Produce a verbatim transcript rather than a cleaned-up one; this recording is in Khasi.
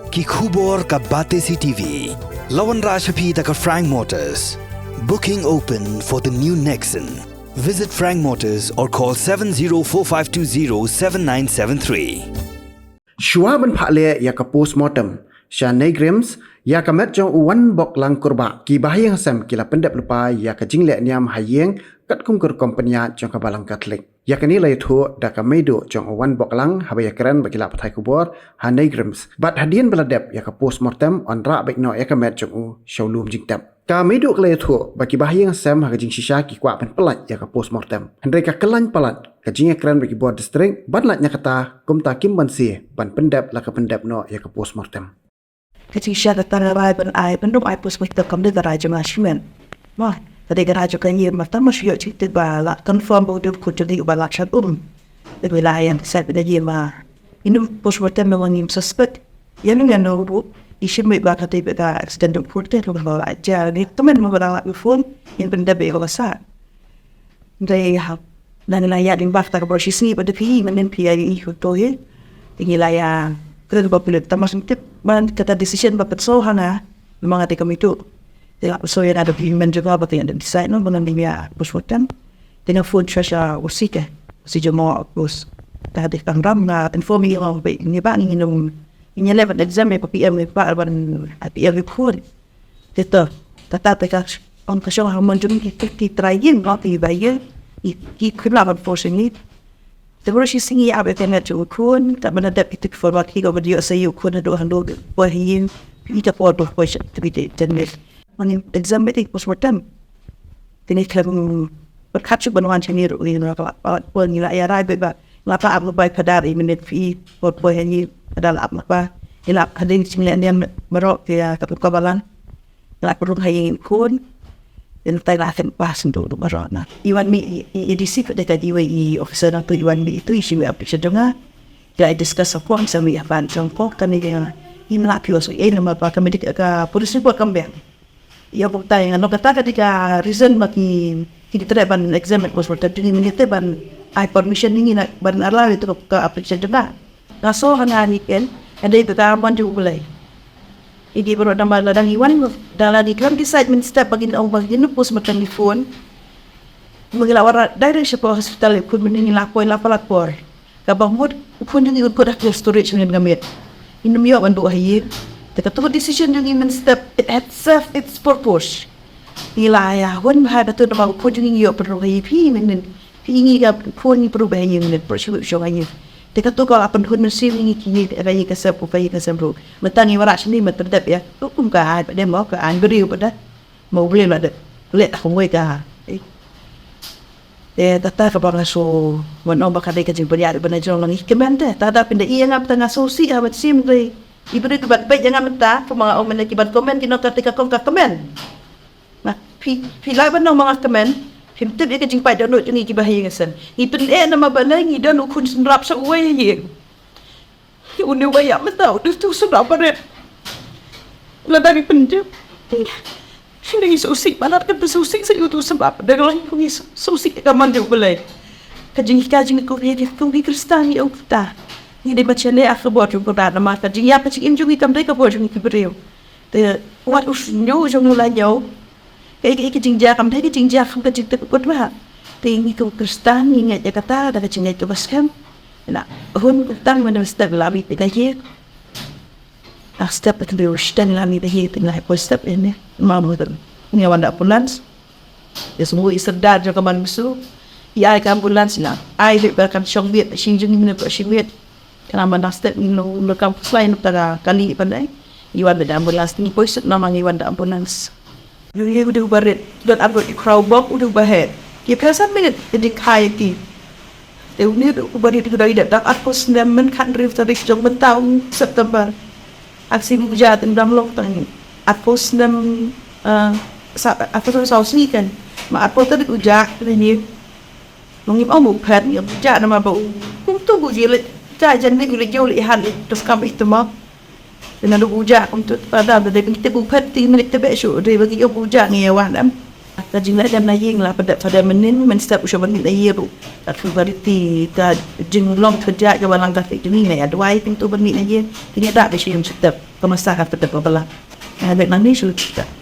Ki khubor ka Batesi T V. La wanrah sha phi da ka Frank Motors. Booking open for the new Nexon. Visit Frank Motors or call seven zero four five two zero seven nine seven three. Shuwa ban phah leh ïa ka postmortem sha NEIGRIHMS ïa ka met jong u Wanboklang Kurbah, ki bahaïing hasem ki la pyndep lypa ïa ka jingleh niam ha ïing katkum ka rukom pynïaid jong ka Balang Katholik. Ïa kane la ïathuh da ka meiduh jong u Wanboklang haba ïakren bad ki lad pathai khubor ha NEIGRIHMS. Bad hadien ba la dep ïa ka postmortem, yn rah beit noh ïa ka met jong u sha u lum jingtep. Ka meiduh ka la ïathuh ba ki bahaïing hasem ha ka jingshisha ki kwah ban pyllait ïa ka postmortem. Hynrei ka kyllaiñ palat ka jingïakren bad ki bor district ban lait na kata, kumta kim banse ban pyndep la ka pyndep noh ïa ka postmortem. Ka jingshisha kata nga rai ban ai, ban ym ai postmortem kam dei ka rai jong nga shimet. Ma, ka dei ka rai jong ka ïing, ma tang ma shu ïoh jingtip ba la confirm ba u dei u khun jong ngi uba la shah um. Te ba la ïa decide ba ïa ma, ïa u postmortem, ma ngim suspect ïa uno ïa uno ruh. Ngi shim beit ba ka dei beit ka accident u khun te, ruh ba la jia, ngi kmen ba la la u khun, ngin pyndep beit ïa ka ba sah. Dei ha, nang la ïa ding ba kata ka bor shi sngi ba dei phi, mynnin phi ïa i hu to hi. Te ngi la ïa kren ba phi lut, tang ma sngewtip ban kata decision ba pynsaw ha nga, namar nga dei ka meiduh. Te la pynsaw ïa nga da phi, men jong nga ba te ïa decide noh ba ngan ïa postmortem. Te nga phone sha sha u C te, u C jong nga, u C. Ta dei ka ram nga inform ïa nga ba ngi ba ngi ngi ngi leh ban exam ïa ka P M, ïa ka ban P M ïa u khun. Te to, kata te ka, ong ka shong ha mon jong ki, ki trai ïing, no, ki ba ïing, ki, ki khun la ban force ngi. Te bor shi sngi ïa ba te ngat u khun, ta ban dep ki tik forward ki ko ba dio sa ïa u khun haduh haduh, poi ha ïing, ki ta por poi poi sha, te ki te, te ne. Mani exam beit ki postmortem. Te ne khlem, pyrkhat shuh ban wan sha ngi ruh, ngi la, la, la, poi ngi la ïa rai beit ba, la ta ap lypa ïa phadar i mynnin phi, poi poi ha ïing, phadar la ap lypa, ngi la ap hadien jingleh niam baroh ki, ah, ka tu ka balang. Nga la pynrung ha ïing u khun. Te nangta nga la kren pass ndu ndu baroh na. I wan mih i, i, i D C pat dei ka D Y E officer nangtu, i wan mih itu i shim ïa application jong nga. Ki la discuss sa pong sa mih ha ban jong pong kane ïa. Ngim lah phi wan shu ei namar ba ka medical ka police report kam biang. Ïa pong tai nga, nangta ka dei ka reason ba ki, ki treh ban examine postmortem jong ngi, mynta ban ai permission ïa ngi na ban allow ïa tu ka application jong nga. Nga sngew ha nga ni ken, ka dei ka mon jong U Blei. Ïa ki baroh namar lada ngi wan, da la ngi khlem decide mynstep ba ngin ong ba ngin postmortem, ngi phone. Mynta ngi la wanrah direct sha ka hospital, ïa u khun mynta ngi la poi la palat por. Kaba mut u khun jong ngi un kut ha cold storage, ngin ka miet. Ngim ïoh ban buh ha ïing. Te katu ka decision jong ngi mynstep, it had served its purpose. Ngi la ïa hun bha katu namar u khun jong ngi ïoh pynrung ha ïing phi mynnin. Phi ngi ka phone ngi pynrung bha ha ïing mynnin, pynrung shuh shuh ha ïing. Te katu ka la pynhun mynsiem ngi ki ïing, ka ïing ka sem, u ka ïing ka sem ruh. Mynta ngi wanrah shane, mynta dep ïa. Kum ka ai pat de mo, ka ai briew pat de. Mo, U Blei la dep leh kumwei ka. Te kata kaba nga sngew ban ong ba ka dei ka jingpynïaid ba na jong lang i kmen te. Te da pynda ïa nga mynta nga sngewsih ha mynsiem, dei i briew kiba peit ïa nga mynta, kumba nga ong mynne, kiban comment ki ong kata ka kong ka kmen. Nga, phi, phi lah ban ong ma nga kmen. Phim tip ïa ka jingpait dohnud jong ngi kiba ha ïing ha sem. Ngi pyneh namar balei ngi don u khun synrap sa uwei ha ïing. Une uba ïap mynta u dei utu u synrap barit. Lada ngi pynjah, ngi sngewsih, ba lada ngi pynshah sngewsih sa ïa utu u synrap barit, lada ngi sngewsih ka mon jong U Blei. Ka jinghikai jong ngi kum ki, kum ki Khristan ngi ong kumta. Ngi dei ban shaniah ha ka bor jong U Blei namar ka jingïap ka jingim jong ngi kam dei ka bor jong ngi ki briew. Te wat u shñiuh jong u la ñiew. Kaei kaei ka jingjia kam dei ka jingjia kum ka jingtip u kut ba. Te ngi kum Khristan ngi ngeit ïa kata da ka jingngeit kaba skhem. Ngi la hun kumta, mynta step la mih peit na ïing. Ah, step ka dei u shiteng la mih peit na ïing, te ngi la poi step ïa ne. Mama tu ngi wan da ambulance. Ïa sngewbha i sordar jong ka Man Bsu i ai ka ambulance, la ai dei ba kan shong miet, shong jong ngi mynne ba shong miet. Ka la man da step ngi long, long kam pyrshah ngi nukta ka kali pandai. Ngi wan da ambulance, ngi poi suk namar ngi wan da ambulance. Ïa u dei uba rit, don arngut ki khraw bok, u dei uba heh. Ki phew san minit ki dei khai ki. Te une u dei uba rit, u dei da arphew snem, mynta ka hynriew tarik jong mynta u September. Ak si u ja te dang long tang arphew snem, eh, sa, arphew snem saw sngi kan. Ma arphew tarik u ja, te ni. Ngi ong u phet, ngi ong u ja namar ba u, kumtu u ji leit, ja jan ni u leit jong leit han, terus kam ih tuma. Te naduh u ja kumtu, pada da dei ngi tip u phet, te ngi leit tebe shu, dei ba ngi ong u ja ngi ïa wan em. Ka jingleh dem na ïing la pat dep pat dep mynnin mynstep u shu ban mih na ïing ruh. Ka khublei ka jinglong kyrjai ka ba lang ka fik jong ngi, nga ïa duwai pyntu ban mih na ïing. Kine da ka shu ïeng step ka masa ka pat dep ba la. Nga dep nang ni shu step.